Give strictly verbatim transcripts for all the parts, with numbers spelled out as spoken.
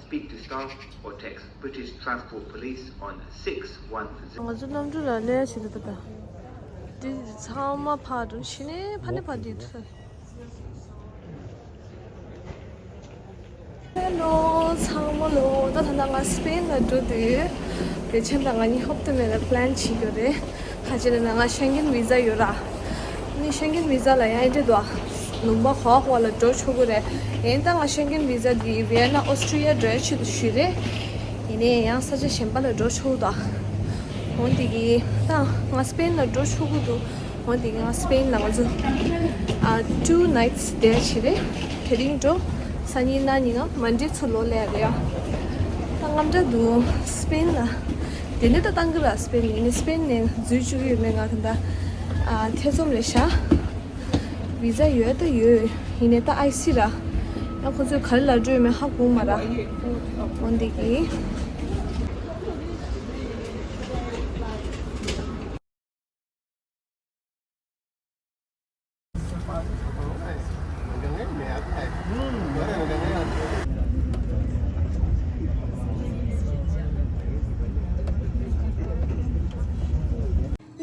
Speak to staff or text British Transport Police on six one zero. ང་ཚོ་གནམ་གྲུ་ལ་སླེབས་ཡ་ཞིག་རེད་ད། འདི་ཚང་མ་ཕར་འགྲོ་ཤི་ནས་ཕ་ནས་ཕར་འདི་ཐུག་ཧེ་ལོ་ཚང་མ་ལོ། ད་ད་ལྟ་ང་སི་པེན་ལ་འགྲོ་དུས་དེ་ཆེན་དང་ང་གཉིས་ཧོབ་ཏེ་མེད་ལ་པི་ལན་བྱེད་རྒྱུ་རེད། ཁ་ཅིག་ལ་ན་ང་ཤེང་གེན་བི་ཟ་ཡོད་ར། ནི་ཤེང་གེན་བི་ཟ་ལ་ཡང་འདྲི་དོ། ལུང་པ་ག་བ་ག་བ་ལ་འགྲོ་ཆོག་གི་རེད། ཡིན་ད་ང་ཤེང་གེན་བི་ཟ་འདི་ཝི་ཡེ་ན་ཨོ་སི་ཀྲི་ཡ་འགྲོ་ཡ་ཆེད་དུ་ཞུས་རེད། ཡིན་ནའི་ཡང་ས་ཆ་གཞན་པ་ལ་འགྲོ་ཆོག་དོ། འོན་ཏེ་གི་ད་ང་སི་པེན་ལ་འགྲོ་ཆོག་གི་འདུག་འོན་ཏེ་གི་ང་སི་པེན་ལ་ང་ཚོ་ཨ་two nights བསྡད་ཡ་བྱས་རེད། དེ་རིང་འགྲོ། སང་ཉིན་གནངས་ཉིན་ང་མན་ཌེ་ཚུར་ལོག་སླེབས་ཡ་རེད་ཡ། ད་དངངས་སྐྲག་འདུག་སི་པེན་ལ། དེ་ནས་ད་བཏང་གི་ར་སི་པེན་ཡིན་ནས་སི་པེན་ནས་འཛུལ་བཅུག་གི་ཡོད་མེད་ང་ད་ལྟ་ཨ་ཐེ་ཚོམ་རེད་ཤག་བི་ཟ་ཡོད་ད་ཡོད། ཡིན་ནས་ད་ཨའི་སི་ར། ཡང་ཁོ་ཚོས་ག་རེ་ལབ་འགྲོ་ཡོད་མེད་ཧ་གོ་མ་ར། འོན་ཏེ་གི།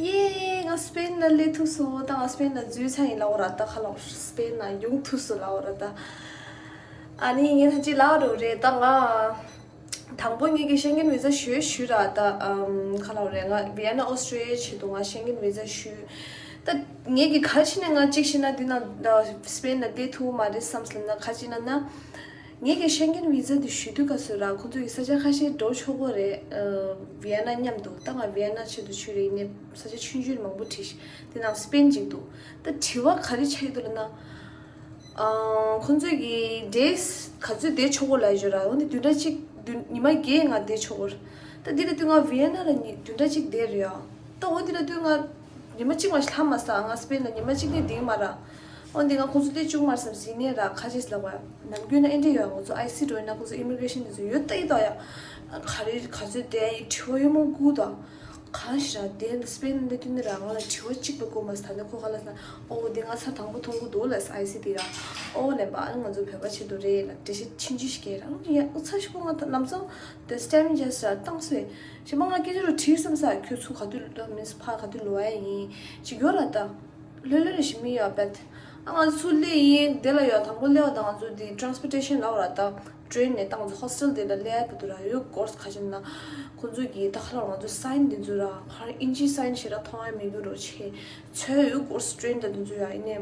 ཡེ། ང་སི་པེན་ལ་སླེབས་ཐུབ་སོང་། ད་ང་སི་པེན་ལ་འཛུལ་ཚར་ཡིན་ལབ་ར། ད་ཁ་ལོ་སི་པེན་ལ་ཡོང་ཐུབ་སོང་ལབ་ར། ད་ཨ་ནི་ངས་ད་ཅི་ལབ་རོགས་རེད། ད་ང་དང་པོ་ངེད་ཀྱི་ཤེང་གེན་བི་ཟ་ཞུས་ཞུས་ར། ད་ཨམ་ཁ་ལོ་རེད། ང་ཝི་ཡེ་ན་ཨོ་སི་ཀྲི་ཡའི་ཆེད་དུ་ང་ཤེང་གེན་བི་ཟ་ཞུས། ད་ངེད་ཀྱི་ག་རེ་བྱས་ནས་ང་གཅིག་བྱས་ན་འདི་ན་ད་སི་པེན་ལ་སླེབས་ཐུབ་མ་རེད་བསམ་སོང་ན་ག་རེ་བྱས་ན་ན། ངེད་ཀྱི་ཤེང་གེན་བི་ཟ་འདི་ཞུ་དུས་སྐབས་སུ་ར་ཁོང་ཚོ་ཡི་ས་ཆ་ཁ་ཤས་འགྲོ་ཆོག་གི་རེད། ཨ་ཝི་ཡེ་ན་མཉམ་དུ། ད་ང་ཝི་ཡེ་ན་ཆེད་དུ་ཞུས་རེད། ཡིན་ནའི་ས་ཆ་ཆུང་ཆུང་མང་པོ་བྲིས་ཤག་དེ་ནང་སི་པེན་གཅིག་འདུག་ད་དྲི་བ་ག་རེ་ཆགས་ཀྱི་འདུག་ལབ་ན། ཨ་ཁོང་ཚོས་ཀྱི་འདྲེས་ག་ཚོད་བསྡད་ཆོག་གི་ལབ་ཞུ་ར། འོན་ཏེ་བདུན་ཕྲག་གཅིག་བདུན་ཉི་མ་བརྒྱད་ང་བསྡད་ཆོག་གི་རེད། ད་འདི་ལ་དུས་ང་ཝི་ཡེ་ན་ལ་ཉི་བདུན་ཕྲག་གཅིག་བསྡད་རེད་ཡ། ད་འོ་འདི་ལ་དུས་ང་ཉི་མ་གཅིག་མ་ཞིག་ལྷག་མ་སོང་། ང་སི་པེན་ལ་ཉི་མ་གཅིག་ནས་འདིང་མ་ར། འོན་ཏེ་ང་ཁོང་ཚོ་སླེབས་བཅུག་མ་རེད་བསམ་ཟིན་ནས་ར། ཁ་ཅིག་ལབ་པ་ནམ་རྒྱུན་ན་ཨེ་འདྲ་ཡོད། ང་ཚོ་ཨའི་སི་འགྲོ་ཡིན་ན་ཁོང་ཚོ་ཨི་མི་གྷི་རེ་ཤན་དེ་ཚོ་ཡོད་ལྟ་ཡི་ད་ཡ། ག་རེ་ག་ཚོད་བསྡད་ཡི་དྲི་བ་ཡོད་མོ་དགུ་ད། གང་ཞིག་ར་དེ་སི་པེན་སླེབས་དུས་ནས་ར་ང་ལ་དྲི་བ་གཅིག་པ་བསྐུར་མ་སོང་། ད་ནི་ཁོ་ག་ལ་སོང་། ཨོ་དེ་ང་ཚར་དང་པོ་མཐོང་གི་འདུག་ལ་ཨའི་སི་དེ་ར། ཨོ་ལན་པ་ཨ་ནི་ང་ཚོ་བོད་པ་ཆེད་དུ་རེད་ལ་འགྲེལ་བཤད་ཆུང་ཆུང་ཞིག་རྒྱག་རང་ཡ། ཨུ་ཚ་ཞིག་པོ་ང་ད་ལམ་སང་དེ་སི་ཊེ་མིང་ཇེ་སི་ཊར་བཏང་སོང་། ཞེ་མ་ང་སྐད་ཆ་རུ་དྲིས་བསམ་ས། ཁྱོད་ཚུར་ག་དུས་ལ་མིན་ཕར་ག་དུས་ལོག་ཡ་ཡིན་ཅིག་ཡོད་ར། ད་ལྷོད་ལྷོད་རེ་ཞིག་མི་ཡོད་པད། ཨ་ང་ཚོ་སླེབས་ཡིན་དེ་ལ་ཡོད། དང་པོ་སླེབས་པ་དང་ང་ཚོ་དེ་ཊེ་རན་སི་པོར་ཊེ་ཤན་ལབ་ར། ད་ཊེན་ནས་ད་ང་ཚོ་ཧོ་སི་ཊེལ་དེ་ལ་སླེབས་ཡ་བར་དུ་ར་ཡོད་ཀོར་སི་ཁ་ཤས་ན་ཁོང་ཚོས་ཀྱི་ད་ཁ་ལ་ང་ཚོ་སའིན་དེ་ཚོ་ར་ཕར་ཨིན་ཇི་སའིན་ཞེ་དྲག་མཐོང་ཡ་མེད་རྒྱུ་རོ་ཆེ་ཚོད་ཡོད་ཀོར་སི་ཊེན་ད་དེ་ཚོ་ཡ། ཡིན་ནའི་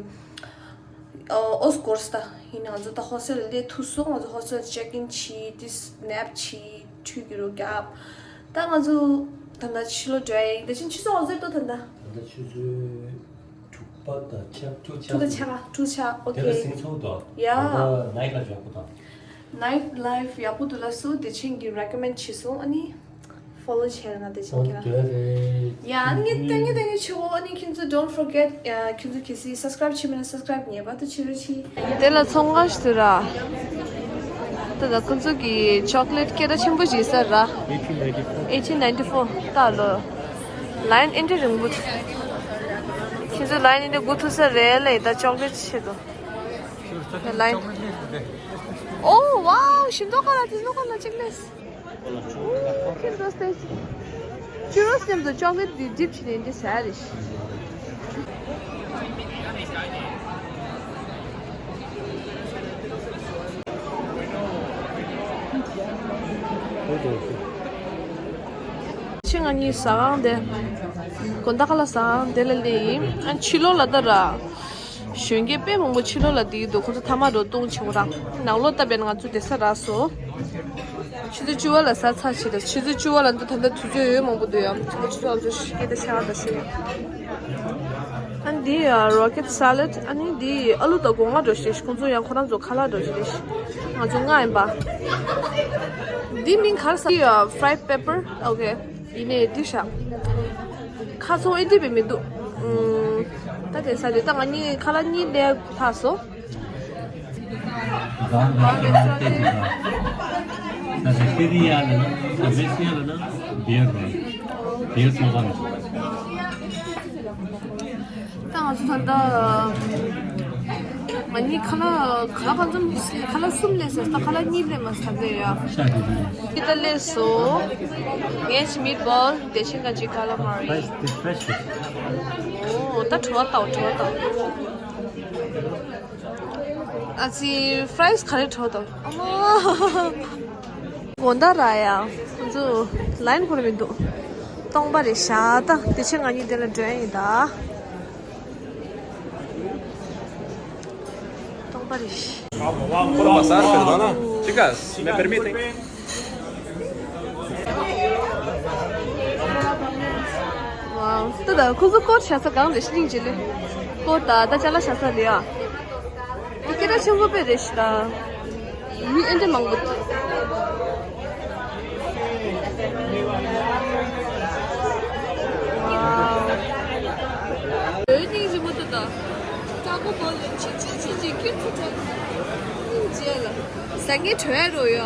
ཨོ་ཀོར་སི་ད་ཡིན་ནའི་ང་ཚོ་ད་ཧོ་སི་ཊེལ་ལ་སླེབས་ཐུབ་སོང་། ང་ཚོ་ཧོ་སི་ཊེལ་ཅེག་ཨིན་བྱས་དེ་ནེབ་བྱས་ཁྲུས་ཀྱི་རོ་རྒྱབ། ད་ང་ཚོ་ད་ལྟ་ཕྱི་ལོགས་འགྲོ་ཡ་ཡིན། ད་ཕྱིན་ཆུ་ཚོད་ང་ཚོ་ད་ལྟ་ད་ལྟ་ཆུ་ཚོད་དྲུག་པ་དང་ཕྱེད་དྲུག་ཕྱེད་དྲུག་དང་ཕྱེད་ཀ་དྲུག་ཕྱེད་ཀ་ཨོ་ཁེ། དེ་ལ་སིང་ཚོགས་དང་ཡ། ད་ལྟ་ནའིཊ་ལའིཕ་ཡག་པོ་དང་། ནའིཊ་ལའིཕ་ཡག་པོ་འདུག་ལགས་སོ། དེ་ཆེན་གྱིས་རེ་ཀོ་མེན་ཌི་བྱས་སོང་། ཨ་ནི་ཕོ་ལོ་བྱས་ན་དེ་ཆེན་གྱིས་ཨོ་དེ་རེད། ཡ་ཨ་ནི་ངས་ཏན་ངས་ཏན་ངས་བྱེད་འོ། ཨ་ནི་ཁྱེད་ཚོ་don't forget ཁྱེད་ཚོ་གལ་སྲིད་སབ་སི་ཀ་རེབ་བྱས་མེད་ན་སབ་སི་ཀ་རེབ་ངེས་པར་དུ་བྱེད་རོགས་གྱིས། དེ་ལ་ཚོང་ཁང་ཞིག་འདུག་ར། ད་ལྟ་ཁོ་ཚོ་གི་ཅོག་ལེཊ་སྐད་གྲགས་ཆེན་པོ་ཞིག་ཟེར་ར། eighteen ninety four ད་ལོ། ལའིན་ཨེ་འདྲ་རིང་པོ། ཁྱེད་ཚོ་ལའིན་ཨེ་འདྲ་སྒུག་ཐུབ་ས་རེད་ལེ། ད་ཅོག་ལེཊ་ཆེད་དུ། ད་ལའིན། ཨོ་ཝའོ། ཤིང་ཏོག་ཁ་ལ་དེ་ནོ་ཁ་ལ་ཅིག་ལེས། ཨོ་ཁྱེད་ཚོ་སྟེ། ཁྱེད་རོ་སེམས་དུ་ཅོག་ལེཊ་འདི་ཌིབ་བྱས་ནས་འདི་ཟ་རེད། ཕྱི་ང་གཉིས་ཟ་ཁང་དེ། དགོང་དག་ཁ་ལག་ཟ་ཁང་དེ་ལ་སླེབས་ཡིན། ཨ་ཕྱི་ལོགས་ལ་ད་ར། གཞོན་སྐྱེས་དཔེ་མང་པོ་ཕྱི་ལོགས་ལ་བསྡད་ཀྱི་འདུག་ཁོ་ཚོ་ཐ་མག་འགྲོ་བཏུང་བྱེད་པ་ར། ནང་ལོགས་ལྟ་བས་ན་ང་ཚོ་བསྡད་ས་རག་སོང་། ཆུ་ཚོད་བཅུ་པ་ལ་ཟ་ཚར་བྱས་ར། ཆུ་ཚོད་བཅུ་པ་ལ་འདུག་ད་ལྟ་དུས་ཚོད་ཡོད་མང་པོ་འདུག་ཡ། ཆུ་ཚོད་བཅུ་པ་ང་ཚོ་སྐད་ཆ་བཤད་ད་ཤི། ཨ་ནི་འདི་རོ་ཀེ་ཊི་སེ་ལེཌ། ཨ་ནི་འདི་ཨ་ལུ་དང་སྒོ་ང་འགྲོ་ཞེས། ཁོང་ཚོ་ཡང་ཁོ་རང་ཚོ་ཁ་ལག་འགྲོ་ཞེས། ང་ཚོ་ལྔ་ཡིན་པ། འདི་མིང་ག་རེ་ཟེར། ཨ་ཕ་རའེཌ་པེ་པར། ཨོ་ཁེ། ཡིན་ནའི་འདི་ཤ། ཁ་ཚོང་ཨེ་འདི་བས་མི་འདུག་ཨུམ། ད་དེ་ས་དེ་ད་ང་གཉིས་ཁ་ལག་གཉིས་ལས་ལྷག་སོང་། ད་ང་ཚོ་ཤེ་རི་ཡ་ལ་ན་ཨ་བེ་སི་ཡ་ལ་ན་བེར་རེད། བེར་སོང་ཁ་ན། ད་ང་ཚོ་ད་ལྟ་ ང་གཉིས་ཁ་ལག་ཁ་ལག་གང་འཚམ་ཁ་ལག་གསུམ་ལས་ཟེར་ད་ཁ་ལག་གཉིས་ལས་མ་ཟ་དེ་ཡ། ཤ་དེ་དེ། འདི་ད་ལས་སོ། ངས་མིད་བོལ་དེ་ཆེན་ག་ཅིག་ཀ་ལ་མ་རེད། Fries དེ་fresh རེད། ཨོ་ད་བྲོ་བ་ལྟ་བྲོ་བ་ལྟ། ཨ་ཙི་fries ག་རེ་བྲོ་བ་ལྟ། ཨ་མ། དགོང་དག་ར་ཡ། ཁོང་ཚོ་line བོར་མི་འདུག་སྟོང་པ་རེད་ཤག་ད་དེ་ཆེན་ང་གཉིས་དེ་ལ་འགྲོ་ཡ་ཡིན་ད། སྟོང་པ་རེད། Puedo pasar, perdona. Chicas, ¿me permiten? Wow, ད་ད་ཁོ་ཚོ་སྐོར་བྱ་ས་གང་རེད་ཤི་ཉིང་ཅི་ལེ། སྐོར་ད་ད་ཅ་ལག་བྱ་ས་རེད་ཨ། ཁྱེད་རང་ཆེན་པོ་པེ་རེད་ཤི་ད། མི་ཨེ་འདྲ་མང་པོ་འདུག Wow. ལོས་སྙིང་རྗེ་མོ་དེ་དང་། དྲག་པོ་པོ་ལོས་ཆིག་ཆིག་ཆིག་ཆིག་ཁྱོད་ཚོ་དྲག་སྙིང་རྗེ་ལ། ཟ་ངེ་བྲོ་ཡ་རོ་ཡ།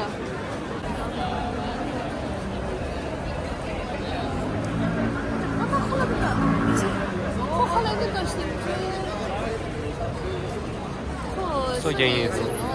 སོ་རྒྱག་ཡིན།